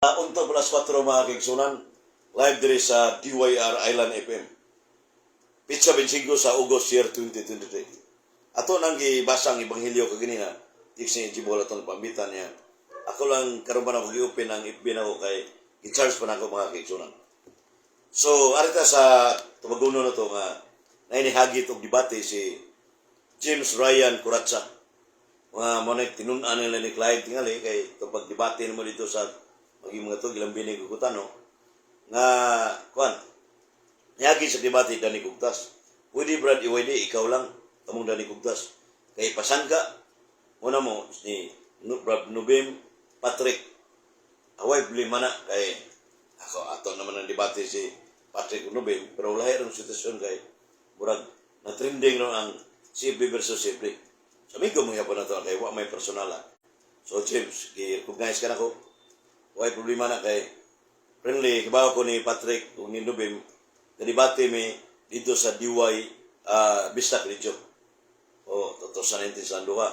Unto alas 4, mga kaigsunan, live diri sa DYR Island FM. Petsa 25 sa August, year 2023. Ato nang gibasa ang Ebanghelyo kaganina, text ni Jibol atong pambitan niya. Ako lang karon pa na ako gi-open ang FB nako kay gi-charge pa nako, mga kaigsunan. So, arita sa tumaguno na to nga nainihagit og debate si James Ryan Curatza. Mga mo na tinun-an nila ni Clyde tingali kay kapag debate mo dito sa maging mga to gilambi ni Gukutano nga kuan niyagi sa debate Danny Gugtas. Pwede, Brad, iwaydi ikaw lang kamong Danny Gugtas kay pasangka mo na mo ni Brad Nubim Patrick. Away problema na kay ako ato naman ang debate si Patrick Nubim, pero lahi ang sitwasyon kay murag na trending no ang CFB versus CFB. Sa amigo mo yapon na to kay wa may personal ah. So James, gi-recognize ka nako. Way problema na kay friendly kibaw ko ni Patrick ug ni Nubim, debate mi dito sa DY Bistak Radio. O 2019 sa duha.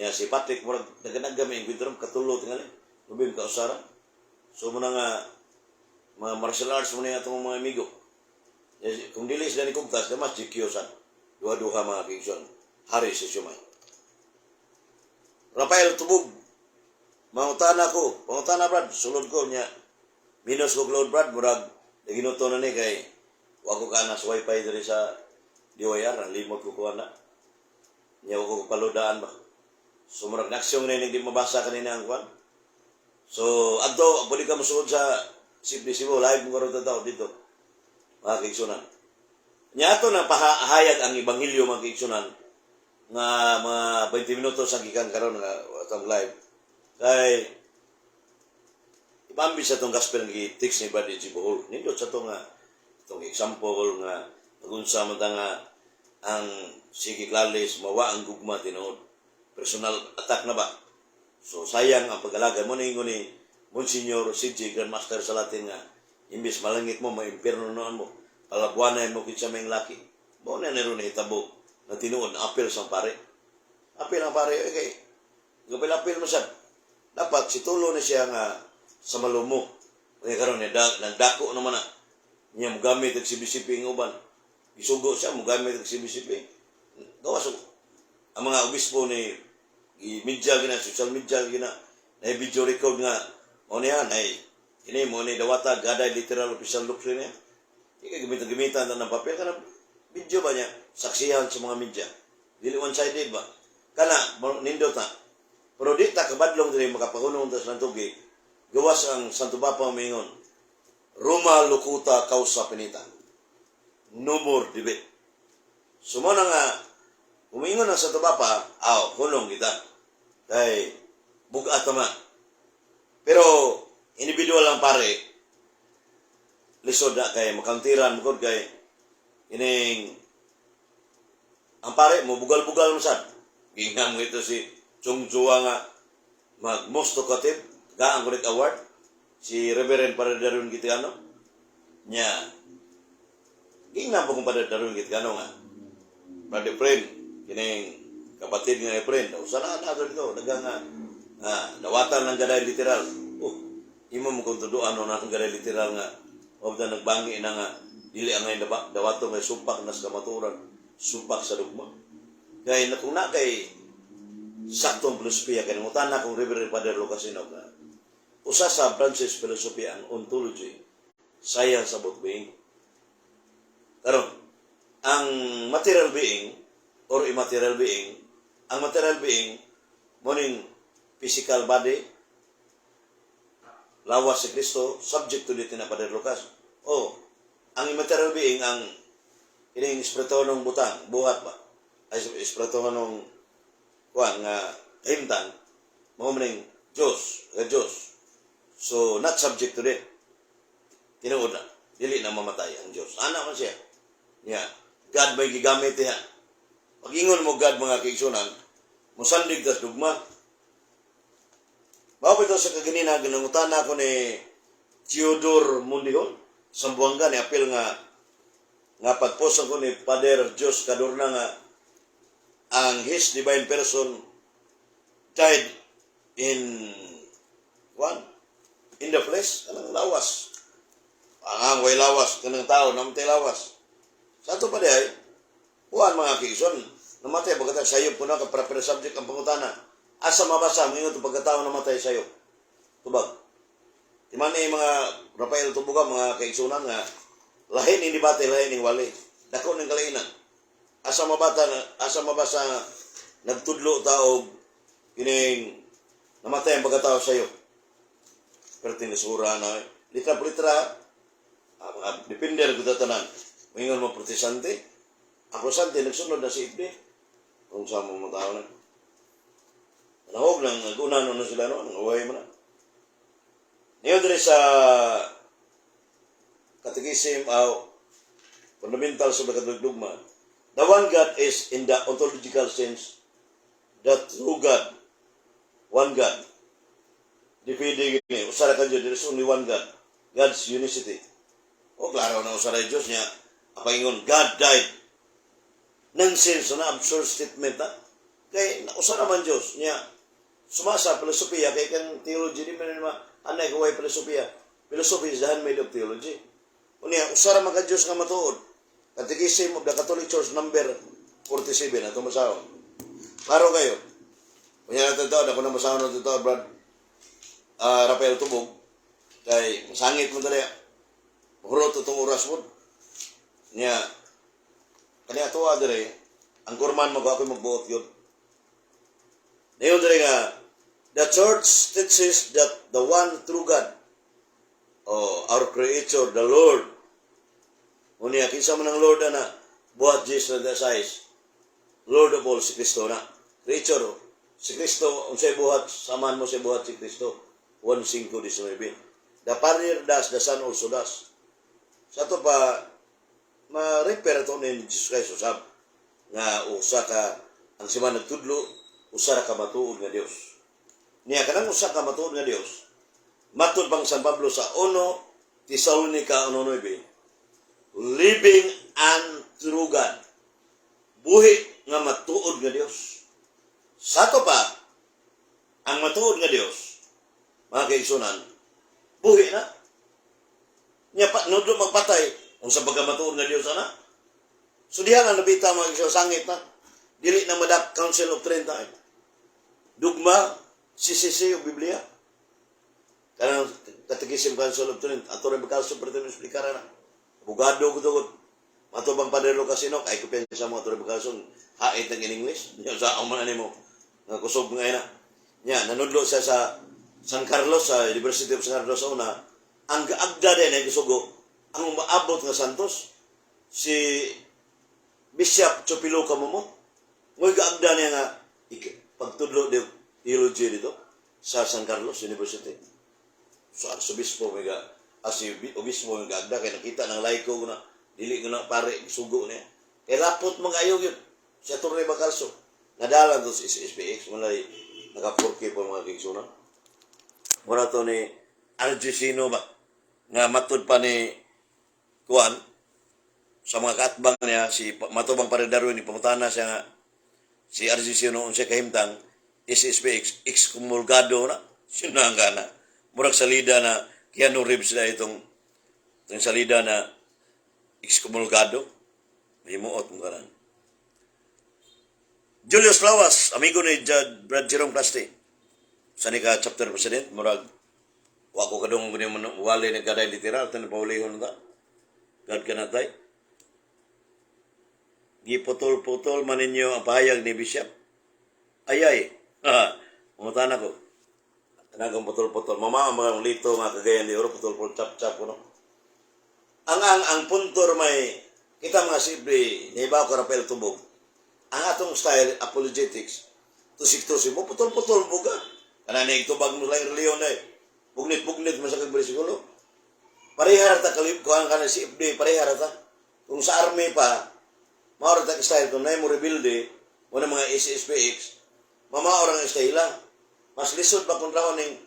Nya si Patrick murag naganaga mi enkwentro katulo tingali. Nubim kausara. So mo na nga mga martial arts mo na atong mga amigo. Nya, kung dili sila ni Kugtas, damas GQ sad. Duha-duha, mga kaigsoon. Hari sa Sumay. Rafael Tubog. Mangutana ko. Mangutana, Brad. Sulod ko niya. Minus ko load, Brad. Murag naginuto na ni kay wa ko kana sa wifi diri sa DYR. Ang limot ko kuha na. Niya wa ko palodaan ba. So murag naksyon na hindi mabasa kanina ang kuan. So adto pwede ka mosulod sa CFD Cebu, live mo karon tao dito, mga kaigsunan. Nya ato na pahayag ang ebanghelyo, mga kaigsunan, nga mga 20 minutos ang gikan karon nga atong live. Kay ipambi sa itong gospel nga text ni Brad E.G. Bohol. Nindot sa itong nga itong example nga magunsa man ta nga ang sige klalis mawa ang gugma tinuod. Personal attack na ba? So sayang ang pag-alaga mo ni ni Monsignor CJ Grandmaster sa Latin nga imbis malangit mo, maimpierno noon mo. Palabwanay mo kinsa may laki. Mo na nero nahitabo na tinuod na apel sa pare. Apel ang pare kay gapil-apel mo sad. Dapat si tulo ni siya nga sa malumo. Kaya karon ni nagdako naman na. Niya mogamit og CBCP ng uban. Isugo siya mogamit og CBCP. Gawas ang mga obispo ni i media gina, social media gina na video record nga mo niya ay ini mo ni dawata gaday literal official doctrine niya. Di kay gamitan gamitan na ng papel kana video ba niya saksihan sa mga media. Dili one-sided ba? Kana nindot na. Pero di ta kabadlong diri makapahunong ta sa tugi. Gawas ang Santo Papa mingon. Roma locuta causa finita. No more debate. So mo na nga umingon ang Santo Papa, aw, hunong kita. Kay bugat tama. Pero individual lang pare, lisod na kay makantiran mo kay ining ang pare mo bugal-bugal mo sad. Gingan mo ito si Chung Chua nga mag most talkative, gaang kunik award si Reverend Padre Darwin Gitiano. Nya gingan po kung Padre Darwin Gitiano nga Brother friend, kining kapatid nga friend, usa na nato dito, daghang nga dawatan lang gaday literal. Oh, imo mo kung tuduan no na ang gaday literal nga og na nagbangi na nga dili ang ngayon dawato may supak na sa kamaturan, supak sa dugma. Kay na kung na kay saktong filosofiya kay nangutana kung Reverend Father Lucas Inog nga usa sa branches philosophy ang ontology, science about being. Karon, ang material being or immaterial being, ang material being morning physical body, lawas si Kristo, subject to death na, Father Lucas. Oh, ang immaterial being ang ining espirituhanong butang, buhat ba? Ay espirituhanong kuan nga kahimtang, mao man Diyos, nga Diyos. So not subject to death. Tinuod na, dili na mamatay ang Diyos. Ana man siya. Nya, God may gigamit niya. Pag ingon mo God, mga kaigsunan, musandig tas dugma. Mao ito sa kaganina, ginangutana ko ni Theodore Mundihon, Sambuanga ni apil nga nga pagposan ko ni Father Jos Cadorna nga ang His Divine Person died in one In the flesh, kanang lawas. Ang way lawas, kanang tao, namatay lawas. Sa ato pa diay, kuan, mga kaigsoon, namatay pagkatao sayop ko na ka proper subject ang pangutana. Asa mabasa mo itong pagkatao namatay sayop? Tubag. Di man ni mga Rafael Tubuga, mga kaigsunan, nga lahin ni debate, lahin ning wali. Dako ning kalainan. Asa mabasa nagtudlo ta og kining namatay ang pagkatao sayop? Pero tinisura na litra por litra ang mga defender ko tanan. Moingon mo Protestante. Ang Protestante nagsunod na si Ibni. Kung sa mo mga tao na. Nahog nang naguna na sila no, nang uway mo na. Ngayon diri sa Catechism o Fundamentals of the Catholic Dogma, the one God is in the ontological sense the true God, one God. Depende gini, usa ra ka Diyos, there is only one God. God's unicity. O klaro na usa ra Diyos niya, apaingon, God died. Nonsense na absurd statement ha. Kay usa naman Diyos niya. Sumasa filosofiya kay kang theology di man ma anay kaway filosofiya. Philosophy is the handmaid of theology. Unya usa ra man ka Diyos nga matuod. Catechism of the Catholic Church number 47 ato masahon. Klaro kayo. Unya natin taon, ako na masahon natin taon, Brad Rafael Tubog. Kay masangit mo dali. Hurot itong oras mo. Nya, kani ato dire, ang kurman mo ako magbuot yun. Ngayon dire nga, the Church teaches that the one true God, oh, our Creator, the Lord. Unya, kinsa man ang Lord ana, buhat Jesus na size. Lord of all, si Kristo na. Creature, oh. Si Kristo, unsay buhat, saman mo sa buhat si Kristo. 1.5.19. The Father does, the Son also does. Sa ato pa, ma-refer ito ni Jesus Christ usab nga usa ka ang siman nagtudlo usa ra ka matuod nga Dios. Niya kanang usa ka matuod nga Dios, matud bang San Pablo sa 1 Tesalonica 1:9, living and true God, buhi nga matuod nga Dios. Sa ato pa, ang matuod nga Dios, mga kaigsunan, buhi na niya pa nudlo magpatay unsa baga matuod nga Dios ana. So diha nga nabita, mga kaigsunan, sangit na dili na madak Council of Trent ay dugma CCC o Biblia kanang Catechism Council of Trent ato rin Council of Trent eksplikara na abogado ko tugod matubang Padre Lucas Enoch ay kumpiyansa mo ato rin Council hait ng in English niya sa man nimo nga kusog nga ina niya. Nanudlo siya sa San Carlos, sa University of San Carlos sa una. Ang gaagda din ay gisugo ang umaabot nga Santos si Bishop Chupilo Kamumo. Ngoy gaagda niya nga pagtudlo de theology dito sa San Carlos University. So arsobispo may ga si obispo may gaagda kay nakita ng laiko ko na dili ko na pare sugo niya. Kay lapot mga ayaw yun. Si Torre Bacalso. Nadala to sa SPX malay naka 4K po, mga kaigsunan. Mura to ni RG Sino ba nga matud pa ni kuan sa mga kaatbang niya si Matubang Padre Darwin, pangutana siya nga si RG Sino unsay kahimtang SSPX, excomulgado na sinangga na murag salida na Keanu Reeves na itong salida na excomulgado himuot mo kanan. Julius Lawas, amigo ni Judge Brad Jerome Clasti sa ni ka chapter president, murag wa ko kadung gani mo wali ni kaday literal tan paulihon ta. God kanatay. Giputol-putol man ninyo ang pahayag ni Bishop. Ayay. Ha, pangutana ko. Kanagong putol-putol. Mama ang mga lito nga Cagayan de Oro, putol-putol, chap-chap ko no. Ang punto may kita mga sibre ni iba ko Rafael Tubog. Ang atong style apologetics tusik-tusik mo putol-putol mo ka. Kana ni tubag mo lang reliyon eh. Bugnit-bugnit mo sa kag bersikulo. Parehara ta kalip ko ang kana si FD, parehara ta. Kung sa army pa, mao ra ta style kung naay mo rebelde mo na mga SSPX, mamaor ang estila. Mas lisod ba kung raon ning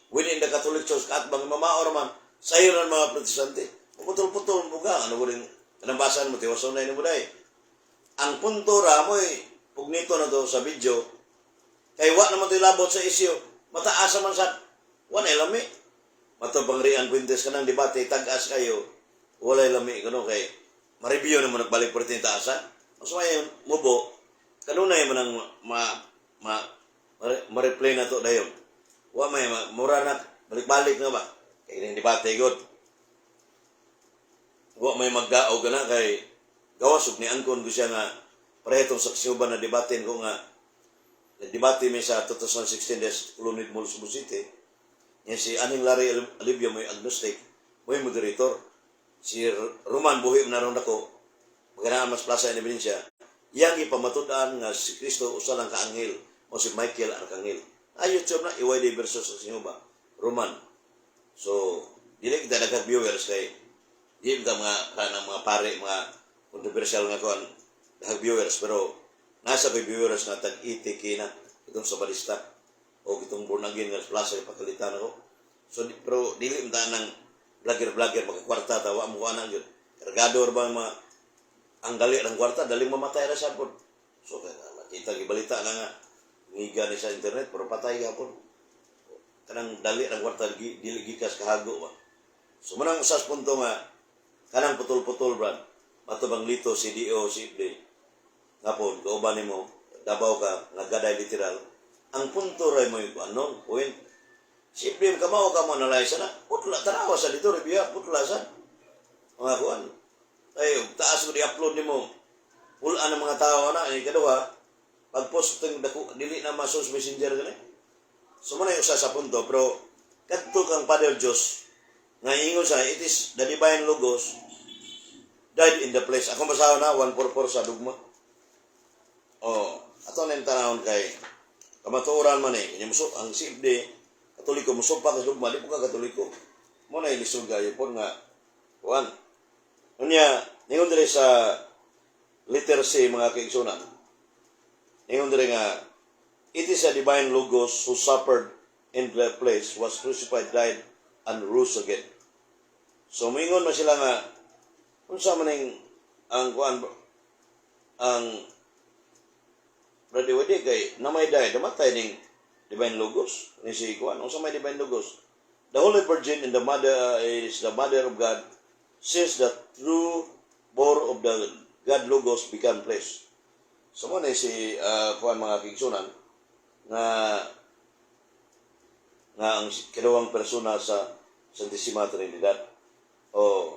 within the Catholic Church kaat bang mamaor man sayo ng mga Protestante. Putol-putol mo ka. Ano ko rin, kanang basan mo, tiwason na mo dahil. Ang punto ra mo eh, pugnito na to sa video, kay wa naman to ilabot sa isyu, mataas man sa, wa na ilami. Mato bang Rian Puentes kanang debate tag-as kayo, walay lami kuno kay ma-review na mo nagbalik perti taasa. Mas may mubo kanunay man ang ma ma-replay na to dayon. Wa may mura na balik-balik na ba? Kay ning debate gud. Wa may magdaog na kay gawas ug ni angkon ko siya nga pareho sa siuban na debaten ko nga nagdebate mi sa 2016 des Lunid Mall, Cebu City. Yan si Aning Larry Alivio may agnostic, may moderator. Si Roman buhi na ron ako, magkanaan mas plaza in ebidensya. Yang ipamatud-an nga si Kristo usa lang ka anghel o si Michael Arkanghel. Ay YouTube na EYD versus sa sinyo ba? Roman. So, dili kita daghang viewers kay di kita mga kanang mga pare, mga controversial nga kuan daghang viewers, pero nasa ko'y viewers na tag 80K na itong sa balista o itong born again nga plaza ipakalitan ako. So pero dili man ta ng vlogger-vlogger makakwarta ta, wa mo kuan gyud. Kargado ra ba ang mga ang dali ng kwarta, daling mamatay ra sad pod. So kaya makita gibalita na nga ngiga ni sa internet pero patay gapon. Kanang dali ng kwarta dili gikas kahago ba. So manang usas punto nga kanang putol-putol, brad. Matubang lito si DO si FD. Ngapon kauban nimo Davao ka nga gaday literal. Ang punto ray mo yung ano, point. Si FD kamao ka mo analyze na. Putla tanawa sa dito review putla sa mga kuan. Ay taas ko di-upload nimo. Pulaan ng mga tao na ay kaduha pag post ting dako dili na masos Messenger gani. So mo na yung usa sa punto, pero kadto kang Father Diyos nga ingon sa it is the divine logos died in the place. Ako basahon na 144 sa dugma. Oh, ato na yung tanawon kay kamatuoran man eh. Kanya muso, ang CFD, Katoliko, musupa ka sa dugma, di po ka Katoliko. Mo na ilisod kayo po nga, kuan. Unya, ningon dire sa letter C, mga kaigsunan. Ningon dire nga, it is a divine logos who suffered in the place, was crucified, died, and rose again. So, mingon man sila nga, unsa man ning ang kuan ang Brother Wede kay namay die, namatay ning divine logos ni si kuan, unsa may divine logos? The Holy Virgin and the mother is the mother of God, since the true bore of the God logos become flesh. So mo na si kuan, mga kaigsunan, nga nga ang kinuwang persona sa Santissima Trinidad o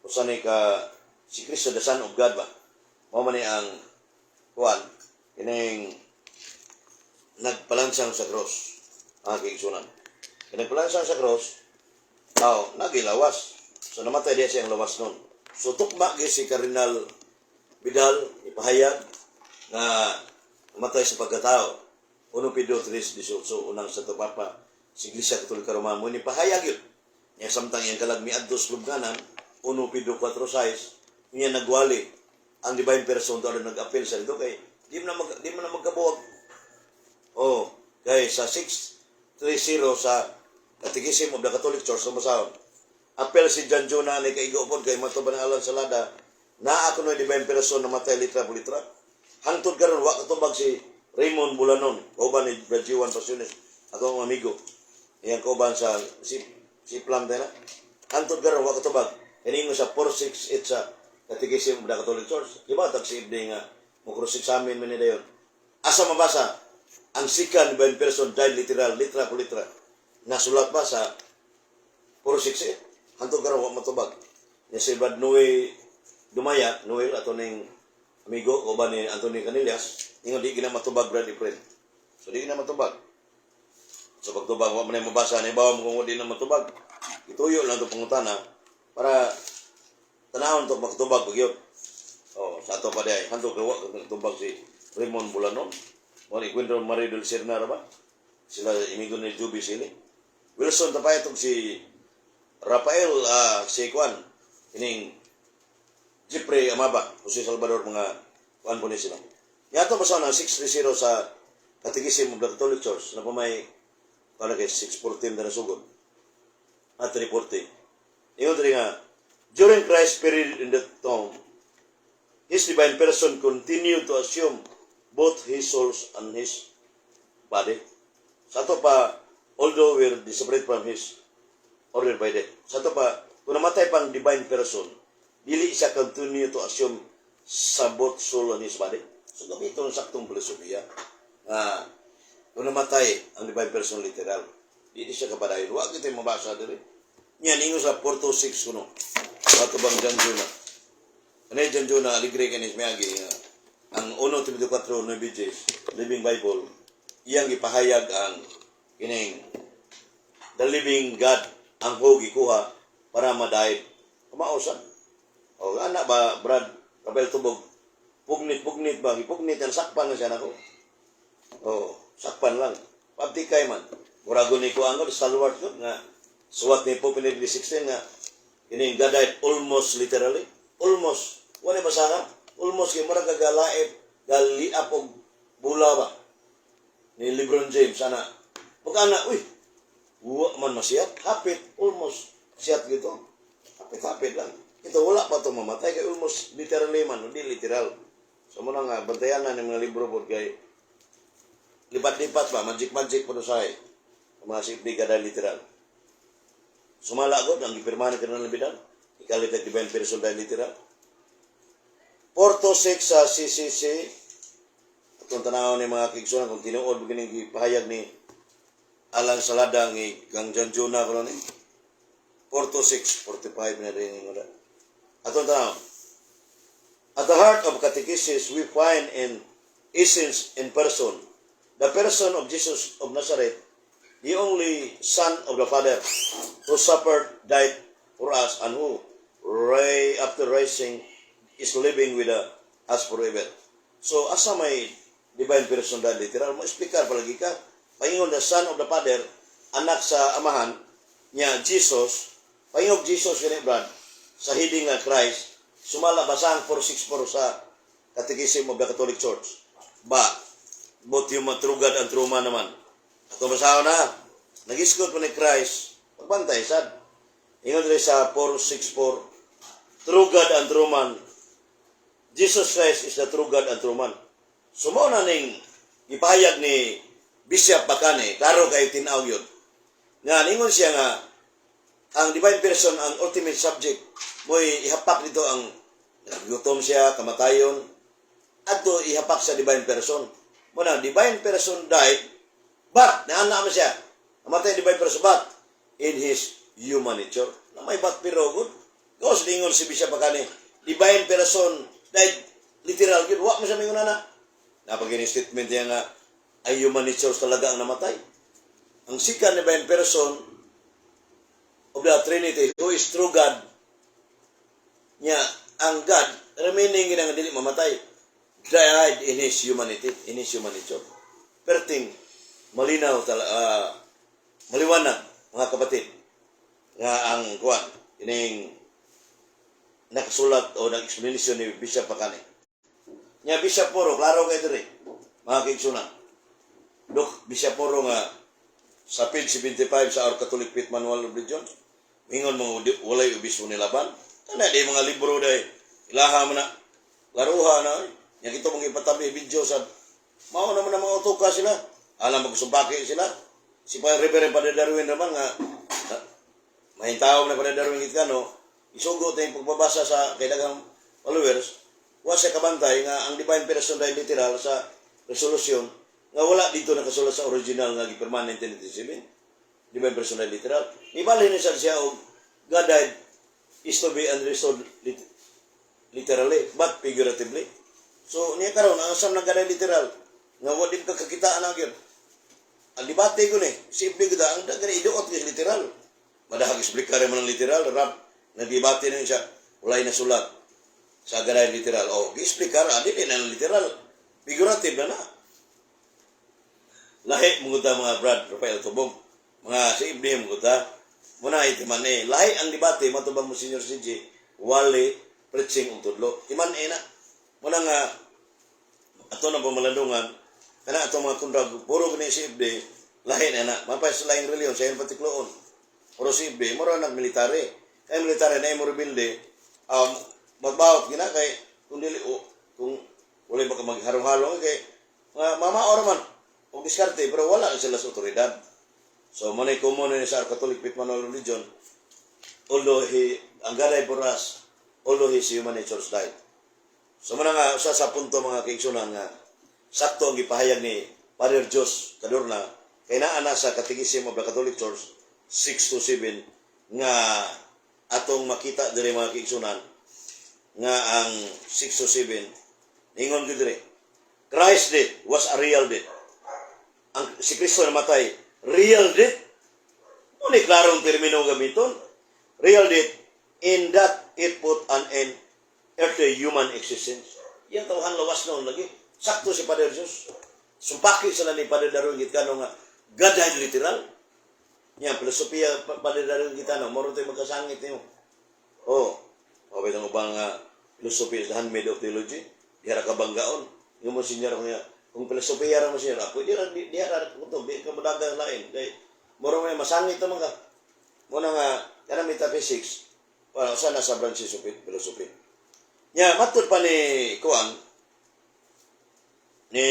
usa ni ka si Kristo the Son of God ba, mao man ni ang kuan kining nagpalansang sa cross, mga kaigsunan. Kay nagpalansang sa cross, aw nagilawas, so namatay diya siyang lawas nun. So tukma gyud si Cardinal Vidal ipahayag nga namatay sa pagkatao 1 Pedro 3:18, unang Santo Papa sa Iglesia Katolika Romana mo ni pahayag yun niya. Samtang iyang kalag miadto sa lubnganan, 1 Pedro 4:6 niya nagwali ang divine person to nag-appeal sa dito kay di mo na magkabuwag. Oh, kay sa 630 sa Catechism of the Catholic Church sa apel si John Jonah ni kaigo pod kay mato ba ng Alan Salada naa ako no divine person na matay litra po litra. Hangtod karon wa katubag si Raymond Bulanon, kauban ni Brad Juan Pasiones, ako ang amigo iyang kauban sa si Plan na. Hangtod karon wa katubag. Kiningo sa 468 sa Catechism of the Catholic Church. Di ba tag si Ibdi nga mo cross examine man ni dayon. Asa mabasa ang second divine person died literal, litra po litra? Nasulat ba sa 468? Hantod karon wa matubag. Ni si Brad Noe Dumaya, Noel ato ning amigo kauban ni Anthony Canillas, ingon di gina matubag, Brad Efren. So di gina matubag. Sa pagtubag, wa man ay mabasa ni bawa mo kung di na matubag. Ituyo lang ito pangutana para tanahon to makatubag pag yun. Oh, sa ato pa di hantod kay wa tubag si Raymond Bulanon. Mo ni Gwendron Marie del Serna ra ba? Sila imigo ni Juby Sili. Wilson Tapayatog si Rafael si Kwan ining Jeffrey Amaba, Jose Salvador, mga kuan po ni sila. Yato pa sa 630 sa Catechism of the Catholic Church na pamay para kay 614 na nasugod. At 340. Ingon diri nga, during Christ's period in the tomb, His divine person continued to assume both His souls and His body. Sa ato pa, although we're separate from His ordered by death. Sa ato pa, kung namatay pang divine person, dili siya continue to assume sa both soul and his body. So gamiton saktong filosofiya. Nga, kung namatay ang divine person literal, dili siya kapadayon. Wa kita mabasa diri. Nya ningo sa 426 kuno. Ato bang John Jonah? Ano yung John Jonah, aligre kanis miagi nga ang 1 Timoteo 4, 9 Living Bible, iyang gipahayag ang kining the living God ang ho gikuha para ma-died. Kamao sa. O ana ba, Brad, Rafael Tubog, pugnit-pugnit ba? Gipugnit ang sakpan na siya nako. Oh, sakpan lang. Pabtikay man. Murago ni ko ang stalwart ko nga suwat ni Pope Benedict XVI nga kining God died almost literally. Almost. Wala basahan. Almost kay murag galaip, galiap og bula ba ni LeBron James ana. Pagka ana, uy, wa man masiyat, hapit, almost siyat gito. Hapit-hapit lang. Ito wala pa to mamatay kay almost literally man, hindi literal. So mo na nga bantayan na ni mga libro pod kay lipat-lipat pa, magic-magic pa usahay. Ang mga sipdi kada literal. Sumala ko, ang gipirmahan ni Cardinal Vidal, ikalit at divine person dahil literal. 426 sa CCC, atong tanaw ni mga kaigsuonan kung tinuod ba kining gipahayag ni Alan Salada ngi kang John Jonah kuno ni 426 45 na rin yung atong tanaw. At the heart of catechesis, we find in essence in person, the person of Jesus of Nazareth, the only Son of the Father, who suffered, died for us, and who, right after rising, is living with us forever. So, asa may divine person dahil literal? Mo explicar palagi ka. Paingon the Son of the Father, anak sa Amahan, niya Jesus, paingon Jesus gani, Brad, sa heading nga Christ, sumala basang 464 sa Catechism of the Catholic Church. Ba, both yung true God and true man naman. Ato basahon na, nagisgot pa ni Christ, pagbantay sad. Ingon diri sa 464, true God and true man, Jesus Christ is the true God and true man. So mao na ning ipahayag ni Bishop Bacani, klaro kay tin-aw yun. Nga ningon siya nga ang divine person ang ultimate subject mo'y ihapak dito ang gutom siya, kamatayon, adto ihapak sa divine person. Mo na, divine person died, but, naana man siya, namatay ang divine person, but, in his human nature. Na may but pero good. Gawas lingon si Bishop Bacani, divine person died literal gyud, wa mo siya mingon na. Napagini statement niya nga, ay human nature talaga ang namatay. Ang second divine person of the Trinity, who is true God, niya, ang God, remaining nga dili mamatay, died in his humanity, in his human nature. Perting, malinaw, maliwanag, mga kapatid, nga ang kuan, ining nakasulat o nag-explanation ni Bishop Bacani. Nya Bishop Moro, klaro kay diri, mga kaigsuonan. Look, Bishop Moro nga sa page 75 sa Our Catholic Faith Manual of Religion, mingon mo walay obispo nilaban. Kana di mga libro day, ilaha man na, laruha na. Nya kito mong ipatabi video sa mao naman ang mga utuka sila. Alam magsumpaki sila. Si pa Reverend Padre Darwin naman nga na, mahintaw na Padre Darwin Gitkano, isugot na yung pagbabasa sa kay daghang followers, wa siya kabantay nga ang divine person dahil literal sa resolution nga wala dito nakasulat sa original nga gipirma 1997. Divine person dahil literal. Ibalhin ni siya og God died is to be understood literally but figuratively. So niya karon ang asam ng God died literal nga wa din ka kakitaan na gyud. Ang debate ko ni, simple ko da, ang gani iduot gyud literal. Madahag explicar man ang literal, rap, nagdebate na siya, walay nasulat sa God died literal. Oh, gi-explicar, dili na literal. Figurative na na. Lahi mo mga Brad Rafael Tubog. Mga si Ibrahim mo ta. Muna itiman eh. Lahi ang debate matubang mo Senior CJ, wali preaching ug tudlo. Timan eh na. Muna nga ato na pamalandungan kana ato mga kontra puro gani si FD lahi na na mapay sa laing reliyon sa iyang patikloon. Puro si FD mura nag military. Kay military na imo rebelde magbawat gina kay kung dili o kung wala ba ka magharong-halong kay mga mamaor man og diskarte pero wala na sila sa otoridad. So, mao na common ni sa Catholic Faith Manual Religion, although he, ang God died for us, although his human nature died. So, mao na nga, usa sa punto, mga kaigsunan, nga, sakto ang gipahayag ni Father Jos Cadorna, kay naa na sa Catechism of the Catholic Church, 6 to 7, nga atong makita diri, mga kaigsunan, nga ang 6 to 7, ingon gyud diri, Christ death was a real death. Ang si Kristo namatay, real death. Mao ni klarong termino gamiton. Real death in that it put an end earthly human existence. Yang tawhan lawas noon lagi. Sakto si Father Jesus. Sumpaki sila ni Father Darwin Gitcano nga God died literal. Yan, filosofiya Father Darwin Gitano, moro tayo magkasangit niyo. Oh, okay lang ubang nga philosophy is the handmaid of theology. Diha ra ka banggaon. Yung mo senyor nga, kung filosofiya ra mo senyor, ah, pwede ra diha ra kutob, di ka modagang lain. Kay moro may masangit naman ka. Mao na nga kanang metaphysics, wala usa na sa branches of philosophy. Nya matud pa ni kuan ni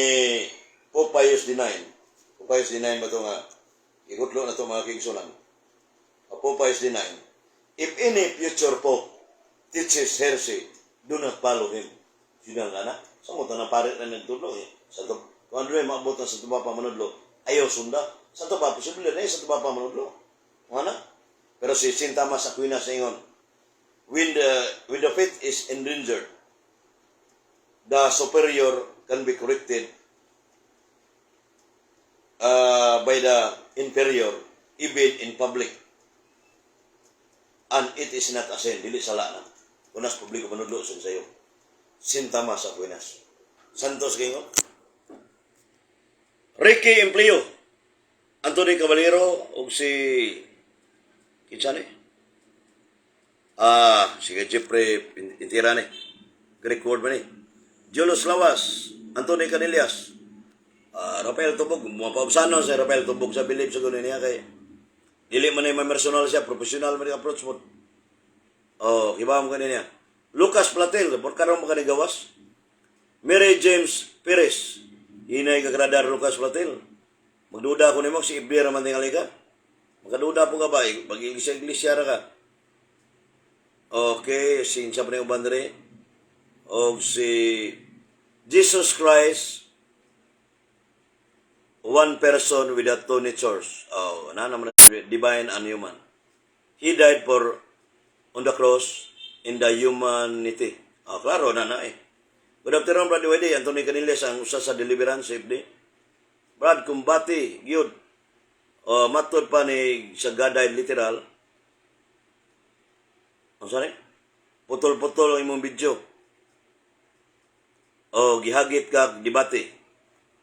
Pope Pius IX. Pope Pius IX ba to nga ikutlo na to, mga kaigsunan. Pope Pius IX, "If any future pope teaches heresy, do not follow him." Yun ang ana. Sa mo na pare na nagtudlo eh. Sa to, kung ano yung maabot na sa tuba pa manudlo, ayaw sunda. Sa to pa, posible na eh, sa tuba pa manudlo. Ano? Pero si St. Thomas Aquinas ingon, when the faith is endangered, the superior can be corrected by the inferior even in public. And it is not a sin, dili sala na. Unas publiko manudlo sa sayo. St. Thomas Aquinas. Santos Gingo. Ricky Empleo. Anthony Caballero ug si kinsa ni? Ah, sige, Jeffrey Intira ni. Greek word ba ni? Julius Lawas, Anthony Canelias, ah, Rafael Tubog, mapaubsanon si Rafael Tubog sa belief sa gunin niya kay dili man ay personal siya, professional man yung approach mo. Oh, kiba mo kanin niya. Lucas Platel, por karon mo kani gawas. Mary James Perez, hinay kagradar Lucas Platel. Magduda ko nimo si Ibir man tingali ka. Magduda po ka ba? Pag iglesia iglesia ra ka. Okay, si sa pa uban diri. Og si Jesus Christ, one person without two natures. Oh, na naman divine and human. He died for on the cross in the humanity. Oh, klaro na na eh. Good afternoon, Brad Wede. Anthony Caniles, ang usa sa deliverance FD. Brad, kumbati, gyud. Oh, matod pa ni sa God died literal. Ang sani? Putol-putol ang imong video. Oh, gihagit ka debate.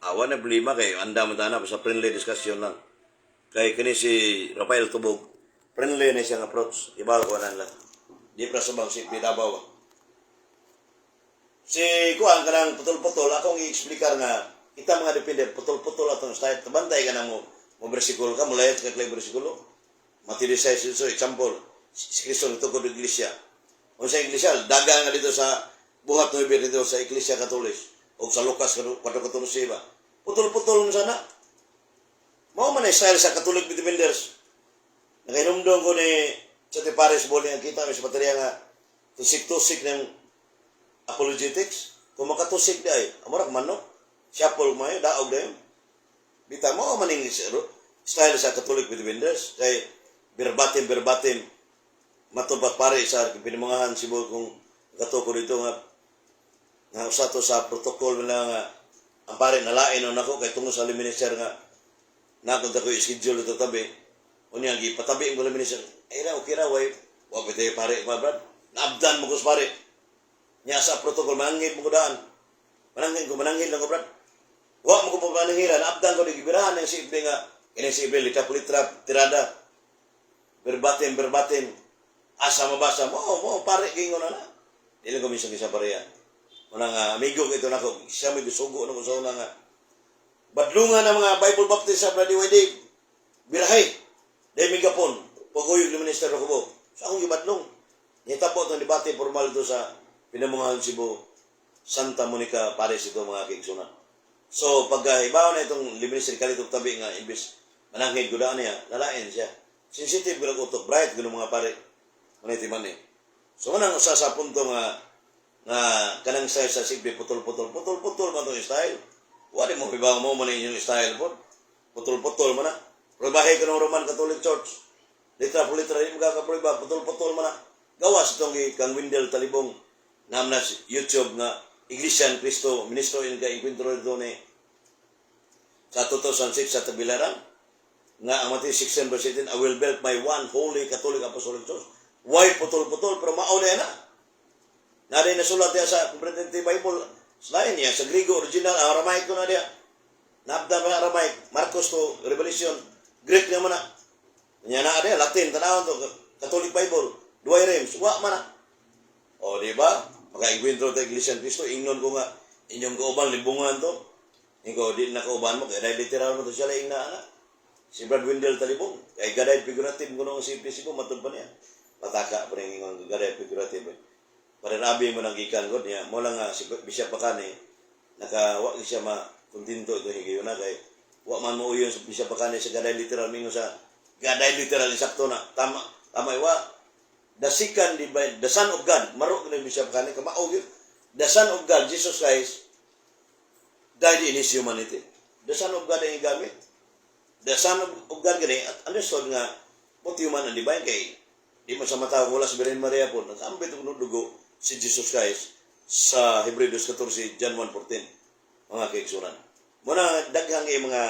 Awa na problema kay anda mo tana sa friendly discussion lang. Kay kini si Rafael Tubog, friendly na siyang approach. Iba ko na lang. Di pra sa bang si Davao. Si kuan kanang putol-putol, akong i-explicar nga kita mga defender putol-putol atong style. Bantay ka na mo mo bersikulo ka, mulayat ka kay bersikulo. Matidisay so example, si Kristo nagtukod og iglesia. Kung sa iglesia, daga nga dito sa Buhat 9 dito sa Iglesia Katolik o sa Lucas 4:14 ba. Putol-putol mo sana. Mao man ay style sa Catholic defenders. Nakahinumdong ko ni sa Paris Ball nga kita mi sa baterya nga tusik-tusik ng apologetics. Kung makatusik di ay, amorak man no? Shuffle mo daog dayon. Bita mo maning style sa Catholic defenders kay verbatim verbatim matubak pare sa pinimangahan Cebu kung katuko dito nga nga usa to sa protocol nila nga ang pare nalain on ako kay tungod sa minister nga nakunta ko schedule dito tabi. Unya gipatabi ko minister ay ra, okay ra, way wa pa tayo pare pa, brad, naabdan mo ko sa pare nya sa protocol mananghid mo ko daan, mananghid ko, mananghid lang ko, brad, wa mo ko pa mananghiran, naabdan ko di gibirahan ng si Ible nga kini si Ible litra litra tirada verbatim verbatim asa mabasa mo mo pare gingon na na dili ko minsan isa pareha. Muna nga amigo ko ito nako siya may gisugo na ko sa una nga badlungan ng mga Bible Baptist sa Brady YD birahe dahil migapon paguyog ni Minister Rocobo sa akong gibadlong nitabo itong debate formal ito sa Pinamungahan Cebu, Santa Monica Paris ito, mga kaigsunan. So pagka ibaw na itong minister kalito tabi nga imbis Mananghid ko daan niya, lalain siya. Sensitive ko lang utok, bright ko mga pare. Maniti man eh. So manang usa sa punto nga kanang style sa CFD, putol-putol, putol-putol man tong style. Wala mo ibang mo man inyong style po. Putol-putol man na. Prubahe ko ng Roman Catholic Church. Litra po litra, di mo kakaproba, putol-putol man na. Gawas itong kang Wendell Talibong na na YouTube nga Iglesia ni Cristo, ministro in ka encuentro dito ni sa 2006 sa Tagbilaran nga ang Matthew 16 verse 18, "I will build my one holy Catholic Apostolic Church." Why putol-putol? Pero mao na na. Na nasulat diya sa Complementary Bible. Sa niya, sa Griego original, ang Aramaic ko na diya. Naabda pa Aramaic, Marcos to Revelation, Greek naman na. Nya na diya, Latin, tanawon to, Catholic Bible, Douay Rheims, wa man na. O, di ba? Maka-enkwentro ta Iglesia ni Cristo, ingnon ko nga, inyong kauban, libungan to. Ikaw, di na kauban mo, kaya dahil literal mo to siya laing na, ana. Si Brad Wendell Talibong, kay gaday figurative ko nung si ko, matod pa niya. Pataka pa rin yung gaday figurative. Para rabi mo nang gikan ko niya, mo lang nga si Bishop Bacani, naka, wa siya ma kontento ito higayon na kay wa man mo uyon sa Bishop Bacani sa gaday literal mingon sa gaday literal sakto na tama tama wa the second divine, the Son of God, maro ni Bishop Bacani kamao gyud, the Son of God Jesus Christ died in His humanity. The Son of God ang gamit, the Son of God gani at understood nga both human and divine kay di mo sa mata wala sa Birhen Maria po nagambit og dugo si Jesus Christ sa Hebreo 2:14, John 1:14, mga kaigsunan. Muna daghang kay mga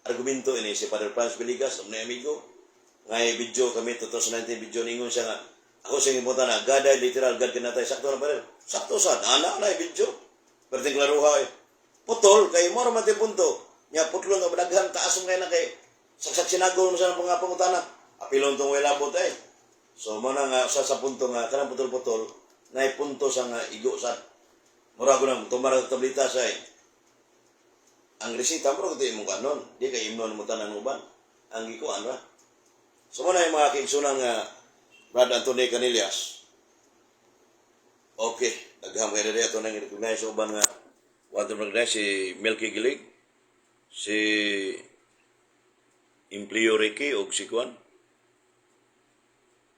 argumento ini si Father Franz Villegas, ang amigo nga video kami 2019 video ningon siya nga ako sa imong na God ay literal God kinatay, sakto na pa rin. Sakto sa ana na video. Perting klaruha eh. Putol kay mo ra man punto. Nya putlo nga daghan taas mo kay na kay saksak sinagol mo sa mga pangutana. Apilon tong way labot eh. So mo na nga sa punto nga kanang putol-putol na punto sa nga igo sa mura ko nang tumara sa tablita sa eh. Ang resita mo ko imong kanon, di kay imnon mo tanan uban. Ang gikuan ra. So mo na yung mga kaigsunan nga Brad Anthony Canillas. Okay, daghang kay diri ato nang recognize uban nga want to recognize si Milky Gilig, si Implio Ricky og si Kuan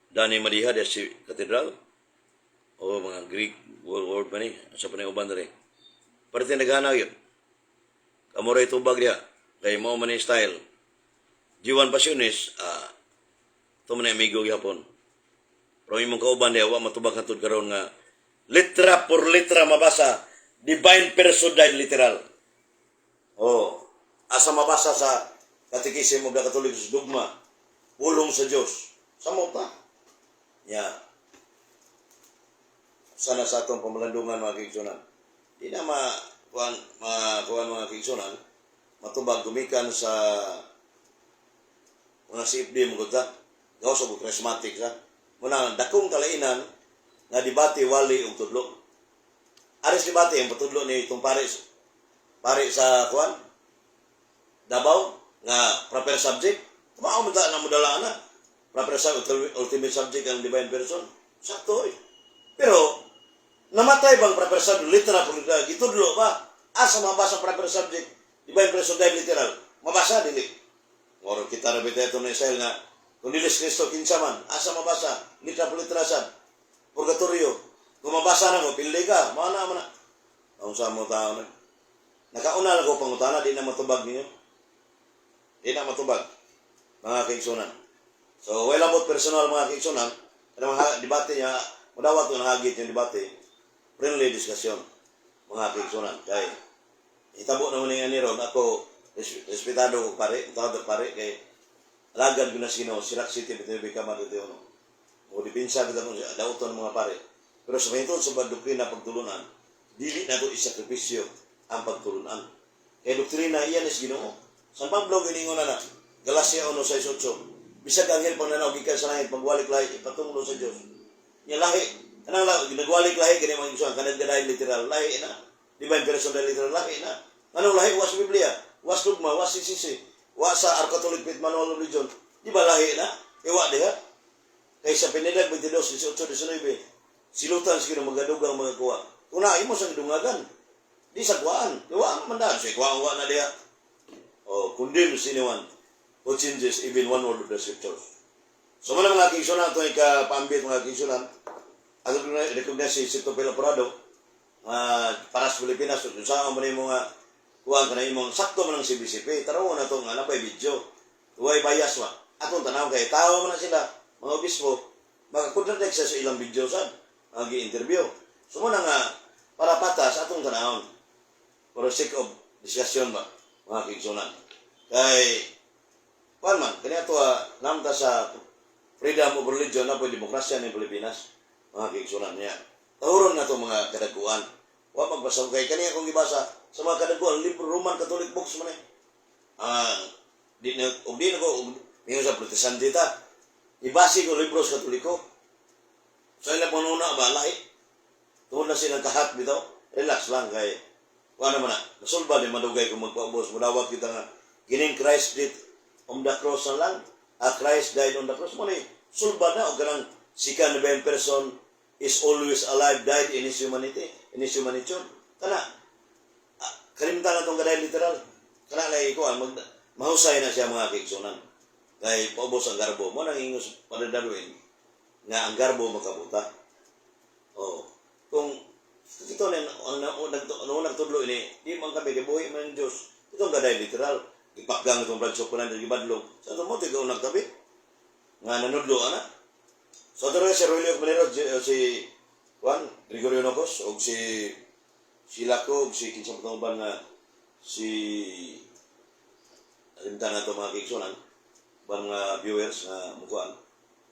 Danny Madiha diya si Cathedral o mga Greek word, word pa ni sa pa ni uban diri. Parte naghana yun. Kamo ray tubag diha kay mao man ni style. G1 Pasionis, ito man amigo gyapon. Pero imong kauban diha wa matubag hantod karon nga litra por litra mabasa divine person died literal. Oh, asa mabasa sa Catechism of the Catholic Dogma, pulong sa Dios. Sa mo pa. Ya. Sana sa atong pamalandungan, mga kaigsunan. Di na ma kuan ma kuan, mga kaigsunan, matubag gumikan sa mga CFD mo gud ta. Gawas og charismatic sa. Muna dakong kalainan nga debate wali og tudlo. Aris debate ang patudlo ni itong pare sa kuan Davao nga proper subject. Mao man ta na modala na. Proper subject, ultimate subject ang divine person. Sakto eh. Pero namatay bang proper subject literal po gitudlo ba? Asa mabasa proper subject divine person died literal? Mabasa dili. Moro kita ra bitaw ito na Israel nga kung dilis Kristo kinsa man, asa mabasa literal po literal sad purgatorio? Kung mabasa na mo, pili ka, mana man na. Ang sa mo tao na. Nakauna lang ko pangutana, di na matubag ninyo. Di na matubag, mga kaigsunan. So, wala mo personal, mga kaigsunan. Kanang mga debate niya, madawat ko nahagit yung debate. Friendly discussion, mga kaigsunan. Kay, itabo naman ni ron, ako, respetado ko pare, tawag pare, kay, alagad ko na sino, Sirac City, Bitubi ka Madutiono. Mo dipinsa kita kung dauton mga pare. Pero sa mahitungod sa doktrina pagtulunan, dili na to isakripisyo ang pagtulunan. Kay doktrina iyan is Ginoo. San Pablo giningon na na, Galacia 1:6-8, bisag anghel pang nanaw gikan sa langit magwalik lahi ipatunglo sa Dios. Nya lahi, kanang nagwalik lahi gani mga igsoon kanang ganahin literal lahi na. Divine person na literal lahi na. Anong lahi was Biblia, was dogma, was CCC, wa sa Our Catholic Faith Manual of Religion. Di ba lahi na? Iwa diha. Kay sa Pinidag 22, 18, 19, silutan sa Ginoo magadugang mga kuwa. Kung na imo sa dungagan, di sa kuwaan. Iwa man daan. Sa kuwaan wa na diha. O, condemn anyone who who changes even one word of the scriptures. So mao mga kaigsuonan, ito ikapaambit, mga kaigsuonan, ato recognize si Sito Pelo Porado, para sa Pilipinas, kung saan mo na yung mga kuha ka na imong sakto man ang CBCP, tarawo na ito nga napay video, way bias ba? Atong tanaw kay tao man na sila, mga obispo, makakontradict sa ilang video sad, ang gi-interview. So mao na nga, para patas, atong tanawon. For the sake of discussion ba, mga kaigsuonan. Kay, kuan man, kanya to namta sa freedom of religion na po demokrasya ng Pilipinas, mga kaigsuonan niya. Tahuron na to mga kadaguan. Wa magbasa kay kaniya kung gibasa sa mga kadaguan, libro Roman Catholic books man eh. Di na og di na ko og mingon sa Protestante ta. Ibasi ko libro sa Katoliko. So ila panuna ba lahi. Tungod na silang kahat bitaw. Relax lang kay wala naman na. Nasulba ni madugay kung magpaubos. Mudawat kita nga kining Christ did on the cross na lang. Ah, Christ died on the cross. Mo ni sulba na og kanang second divine person is always alive, died in his humanity, in his humanity. Kana, kalimtan na itong gaday literal. Kana lagi ko, mag, mahusay na siya, mga kaigsuonan. Kay paubos ang garbo. Mao nang ingos padadaluin nga ang garbo makabuta. Oh, kung ito na ang ang nagtudlo ini, di man kami gibuhi man ng Diyos. Itong gaday literal. Ipakgang itong branch of kunan gibadlong. Sa ito mo tigaw nagtabi. Nga nanudlo ana. So ato si Rogelio Cabanero, si Juan Gregorio Nocos og si Silako og si kinsa pa uban nga si alimtan na ito, mga kaigsuonan, ba mga viewers nga mukuan.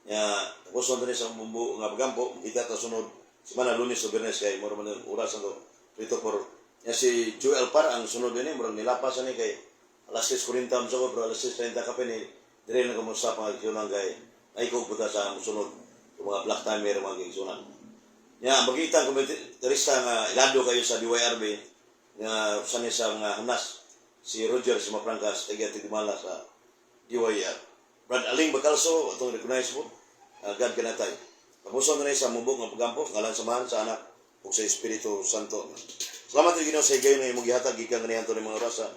Nya tapos na sa bumbu nga pagampo, kita ta sunod semana, Lunes o Biyernes, kay mura man ang oras na to 3 to 4. Nya si Joel Par ang sunod ini, murag nilapas ani kay alas 6:40 man sa ko, pero alas 6:30 kape ni dire na kumusta, mga kaigsuonan, kay ay ko punta sa musunod mga black timer, mga kaigsuonan. Nya ang magitan komentarista nga ilado kayo sa DYRB nga usa ni sa mga hanas, si Roger Simapranca, taga Tigmala sa DYR. Brad Aling Bacalso, atong recognize mo. God kanatay. Tapuson na sa mubok nga pagampo, ngalan sa Amahan, sa Anak, ug sa Espiritu Santo. Salamat rin Ginoo sa higayon nga imong gihatag gikan kaniadto ni mga orasa.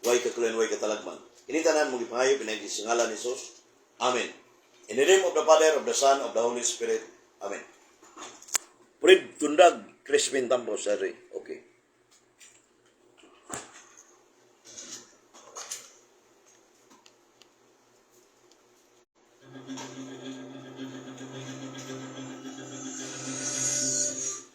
Way kakulen, way katalagman. Kini tanan mo gipangayo pinaagi sa ngalan ni Jesus. Amen. In the name of the Father, of the Son, of the Holy Spirit. Amen. Fred Tundag, Crispin Tambo, sir. Okay.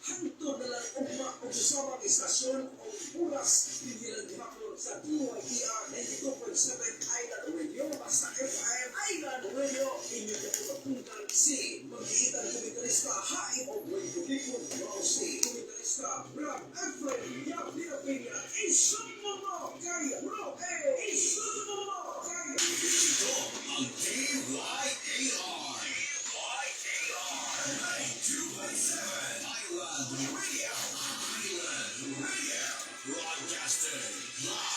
Hangtod na lang ugma og sa istasyon o oras dinhi lang gihapon sa DYAR 92.7 Island Radio, basta FM Island Radio. Inyo kapupuntan si magiitan komentarista Haim og Radio si komentarista Rob Efren Yap de la Peña. Isumbo mo kay Bro A. Isumbo mo kay Ito ang DYAR. DYAR 92.7 Island Radio. Island Radio. Broadcasting live.